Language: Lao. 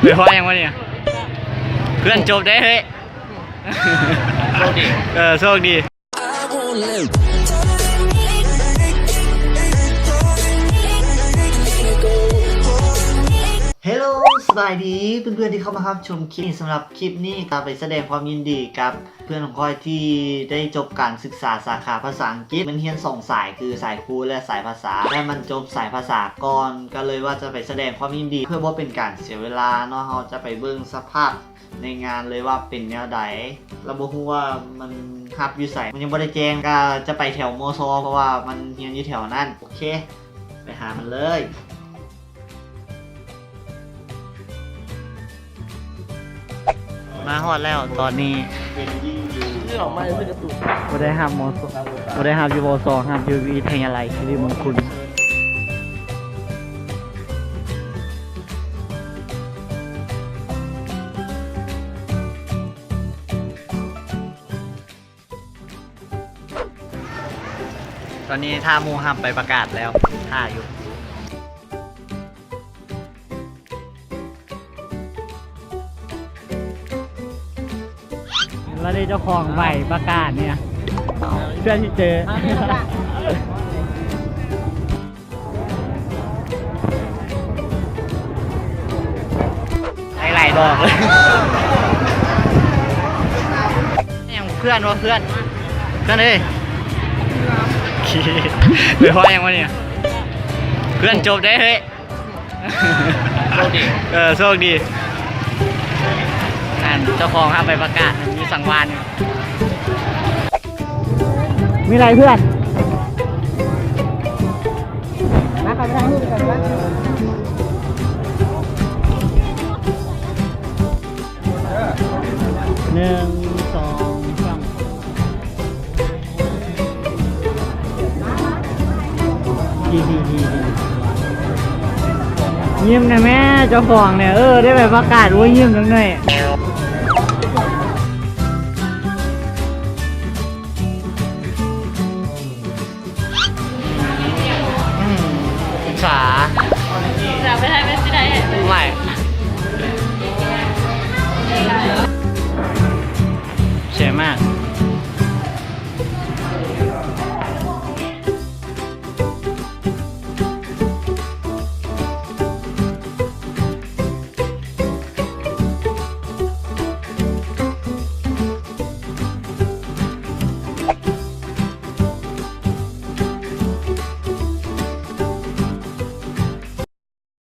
ໄປພໍ້ຫຍັງວະນີ້? ເພື່ອນຈົບເດ້ເຮີ້ຍ. ໂຊກດີ ເອີ ໂຊກດີ. Hello ສະບາຍດີເພື່ອນໆທີ່ເຂົ້າມາຮັບຊົມຄລິບນີ້. ສຳລັບຄລິບນີ້ກໍໄປສະແດງຄວາມຍິນດີກັບເພື່ອນຂອງຂ້ອຍທີ່ໄດ້ຈົບການສຶກສາສາຂາພາສາອັງກິດ. ມັນຮຽນສອງສາຍ ຄືສາຍຄູ ແລະ ສາຍພາສາ ແລະ ມັນຈົບສາຍພາສາກ່ອນ ກໍເລີຍວ່າຈະໄປສະແດງຄວາມຍິນດີ ເພື່ອບໍ່ເປັນການເສຍເວລາເນາະ. ເຮົາຈະໄປເບິ່ງສະພາບ ໃນງານເລີຍວ່າເປັນແນວໃດ ລະບໍ່ຮູ້ວ່າມັນຮັບຢູ່ໃສ ມັນຍັງບໍ່ໄດ້ແຈ້ງ. ກະຈະໄປແຖວ ມຊ ເພາະວ່າມັນຮຽນຢູ່ແຖວນັ້ນ. ໂອເຄ ໄປຫາມັນເລີຍ. ມາຮອດແລ້ວຕອນນີ້. ບໍ່ໄດ້ຮັບ ມຊ ບໍ່ໄດ້ຮັບຢູ່ ມຊ ຮັບຢູ່ວິທະຍາໄລສິລິມົງຄຸນ. ຕອນນີ້ຖ້າໝູ່ຮັບໃບປະກາດແລ້ວ ຖ້າຢູ່. ລະເດ້ເຈົ້າຂອງໃບປະກາດນີ້ ເພື່ອຊິເຈີ. ຫຼາຍໆດອກເລີຍ. ຫຍັງເພື່ອນວະ ເພື່ອນ ເພື່ອນເອີຍ. ໄປພໍ້ຫຍັງວະນີ້? ເພື່ອນຈົບເດ້ເຮີ້ຍ. ໂຊກດີ ເອີ ໂຊກດີ. ອັນເຈົ້າຂອງຮັບໃບປະກາດຢູ່ສັງວານ. ມີໄລເພື່ອນ? ມາ ເຂົ້າໄປຖ່າຍຮູບກັນ. ໜຶ່ງ ສອງ ສາມ. ຍິ້ມແດ່ແມ່ເຈົ້າຂອງນີ້. ເອີ ໄດ້ໃບປະກາດ ໂອ້ຍ ຍິ້ມຈັກໜ້ອຍ. ອືມ ອິດສາ.